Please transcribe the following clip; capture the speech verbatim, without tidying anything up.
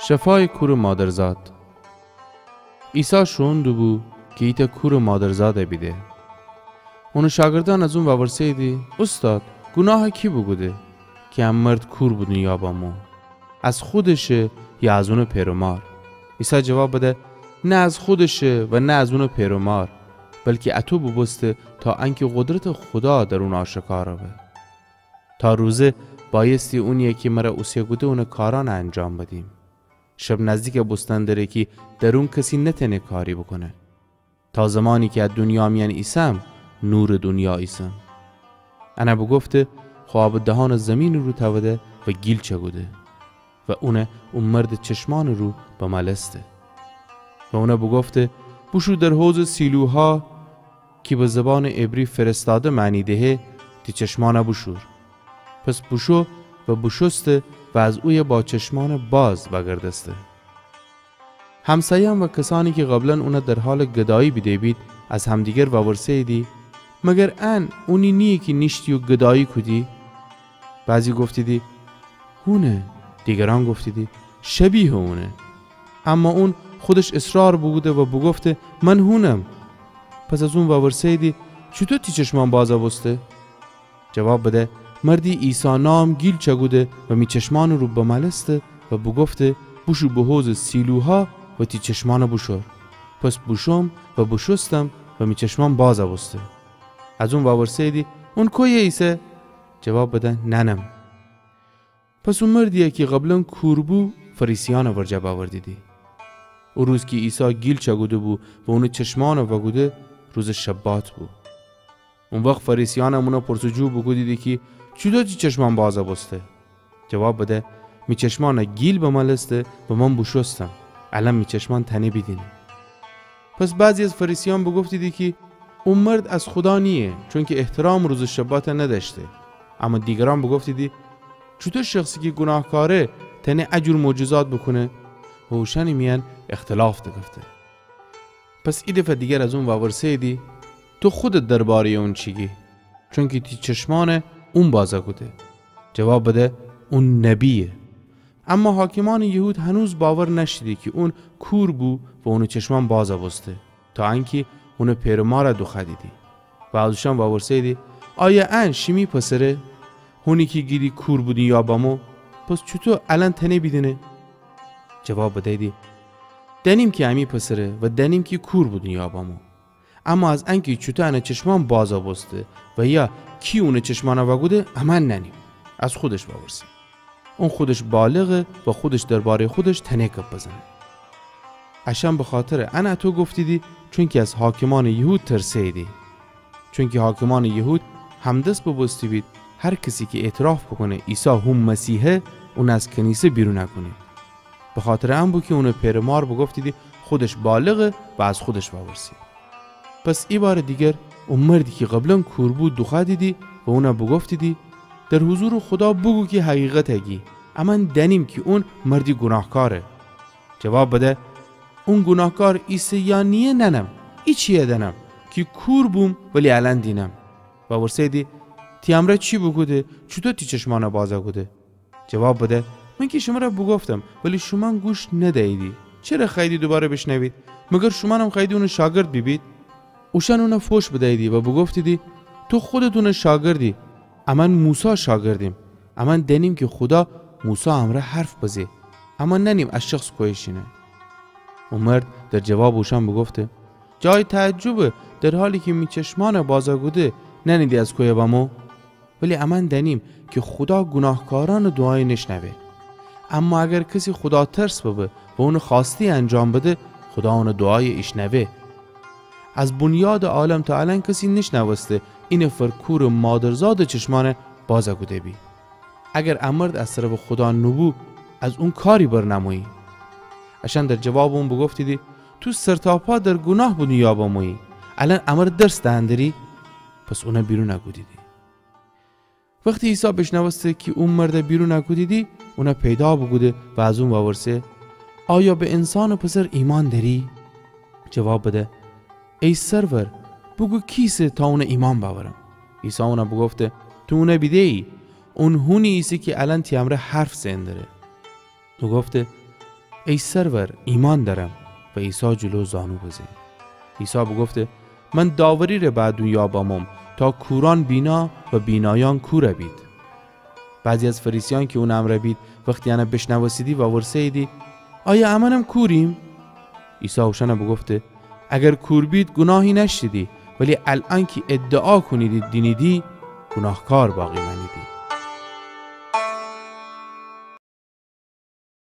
شفایٚ کورٚ مادرزاد. عیسی شوئون دوبو کی ایتأ کورٚ مادرزاد بیده. اونٚ شاگردأن از اون وورسه‌ییدی: اوستاد، گوناهٚ کی بوکوده کی ا مرد کور به دونیا بمو؟ از خودشه یا از اونٚ پئر و مار؟ عیسی جواب بده: نه از خودشه و نه از اونٚ پئر و مار، بلکی اطو بوبوسته تا انکی قدرتٚ خودا در اون آشکار به. تا روزه بأیستی اونی کی مر اوسه کوده اونٚ کارأن انجام بدیم. شب نزدیک بوستن دره کی در اون کسی نتأنه کاری بوکونه. تا زمانی کی ا دونیا میأن ایسم، نورٚ دونیا ایسم. ان بوگفته، خو آبٚ دهأنٚ زیمینٚ رو تأوده و گیل چأکوده و اون او مردٚ چشمأنٚ رو بمألسته. و اون بوگفته، بوشو در حوضٚ سیلوها کی به زبانٚ عبری فرستاده معنی دهه، تی چشمأن بوشور. پس بوشو و بوشوسته و از اویه با چشمأنٚ باز وأگردسته. همسایأن و کسأنی کی قبلا اون در حالٚ گدایی بیده بید، از همدیگر وورسه‌ییدی، مگر ان اونی نییه کی نیشتی و گدایی کودی؟ بعضی گفتیدی، هونه. دیگرأن گفتیدی، شبیهٚ اونه. اما اون خودش اصرار بوکوده و بوگفته، من هونم. پس از اون وورسه‌ییدی، چوطو تی چشمأن باز بوسته؟ جواب بده، مردی عیسی نام گیل چأکوده و می چشمأنٚ رو بمألسته و بوگفته، بوشو به حوضٚ سیلوها و تی چشمأن بوشور. پس بوشوم و بوشوستم و می چشمأن باز بوسته. از اون وورسه‌ییدی، اون کویه ایسه؟ جواب بده، نأنم. پس او مردیی کی قبلا کور بو، فریسیأنٚ ورجه بأوردیدی. او روز کی عیسی گیل چأکوده بو و اونٚ چشمأن وأکوده، روزٚ شبات بو. او وخت فریسیأن اون پرس و جو بوکودیدی کی، چوطو تی چشمأن باز بوسته؟ جواب بده، می چشمأن گیل بمألسته و من بوشوستم. الأن می چشمأن تأنه بیدینه. پس بعضی از فریسیأن بوگفتیدی کی، او مرد از خودا نییه، چونکی احترامٚ روزٚ شبات ندأشته. اما دیگرأن بوگفتیدی، چوطو شخصی کی گوناهکاره تأنه ا جور معجزات بوکونه؟ و اوشأنٚ میأن اختلاف دکفته. پس ای دفعه دیگر از اون وورسه‌ییدی، تو خودت درباره‌یٚ اون چی گی؟ چونکی تی چشمأن اون باز کوده. جواب بده، اون نبییه. اما حاکمأنٚ یهود هنوز باور نأشتیدی کی اون کور بو و اونٚ چشمأن باز بوسته، تا انکی اونٚ پئر و مار دوخوأدیدی. و از اوشأن وورسه‌ییدی، آیا ان شیمی پسره؟ هونی کی گیدی کور به دونیا بمو، پس چوطو الأن تأنه بیدینه؟ جواب بدییدی، دأنیم کی امی پسره و دأنیم کی کور به دونیا بمو. اما از انکی چوطو انٚ چشمأن باز بوسته و یا کی اونٚ چشمأن وأکوده، امأن نأنیم. از خودش وورسه. اون خودش بالغه و خودش درباره‌یٚ خودش تأنه گب بزنه. اشأن بخاطرٚ ان اطو گفتیدی، چونکی از حاکمأنٚ یهود ترسه‌ییدی. چونکی حاکمأنٚ یهود همدس بوبوسته بید، هر کسی کی اعتراف بوکونه عیسی هو مسیحه، اون از کنیسه بیرون کونید. بخاطرٚ ان بو کی اونٚ پئر و مار بوگفتیدی خودش بالغه و از خودش وورسه. پس ایبارٚ دیگر او مردی کی قبلا کور بو دوخوأدیدی و اون بوگفتیدی، در حضورٚ خودا بوگو کی حقیقت گی، امأن دأنیم کی اون مردی گوناهکاره. جواب بده، اون گوناهکار ایسه یا نییه نأنم، ایچیی دأنم کی کور بوم ولی الأن دینم. وورسه‌ییدی، تی امرأ چی بوکوده؟ چوطو تی چشمأن باز کوده؟ جواب بده، من کی شمر بوگفتم ولی شومأن گوش ندییدی. چره خوأییدی دوباره بیشنوید؟ مگر شومأنم خوأییدی اونٚ شاگرد بیبید؟ اوشأن اون فوش بدییدی و بوگفتیدی، تو خودت اونٚ شاگردی، امأن موسی شاگردیم. امأن دأنیم کی خودا موسی امرأ حرف بزه، اما نأنیم ا شخص کویه شینه. او مرد در جوابٚ اوشأن بوگفته، جایٚ تعجبه، در حالی کی می چشمأن باز کوده، نأنیدی از کویه بمو؟ ولی امأن دأنیم کی خودا گوناهکارأنٚ دوعایه نیشنوه. اما اگر کسی خوداترس ببه و اونٚ خوأسته‌یه انجام بده، خودا اونٚ دوعایه ایشنوه. از بنیادٚ عالم تا الأن کسی نیشنوسته اینفر کورٚ مادرزادٚ چشمأن باز کوده بی. اگر ا مرد از طرفٚ خودا نوبو، از اون کاری برنمویی. اشأن در جوابٚ اون بوگفتیدی، تو سرتاپا در گوناه به دونیا بمویی، الأن امر درس دهندری؟ پس اون بیرون کودیدی. وختی عیسی بیشنوسته کی او مرد بیرون کودیدی، اون پیدا بوکوده و از اون وورسه، آیا به انسانٚ پسر ایمأن دأری؟ جواب بده، ای سرور، بوگو کیسه تا اون ایمأن بأورم؟ عیسی اون بوگفته، تو اون بیده‌یی، اون هونی ایسه کی الأن تی امرأ حرف زئن دره. بوگفته، ای سرور، ایمأن دأرم. و عیسی جلو زانو بزه. عیسی بوگفته: من داوری ره به دونیا بموم، تا کورأن بینا و بینایأن کور بید. بعضی از فریسیأن کی اونٚ امرأ بید، وختی انَ بیشنوستیدی وورسه‌ییدی: آیا امأنم کوریم؟ عیسی اوشأنَ بوگفته: اگر کور بید، گوناهی نأشتیدی، ولی الأن کی ادعا کونیدی دینیدی، گوناهکار باقی مأنیدی.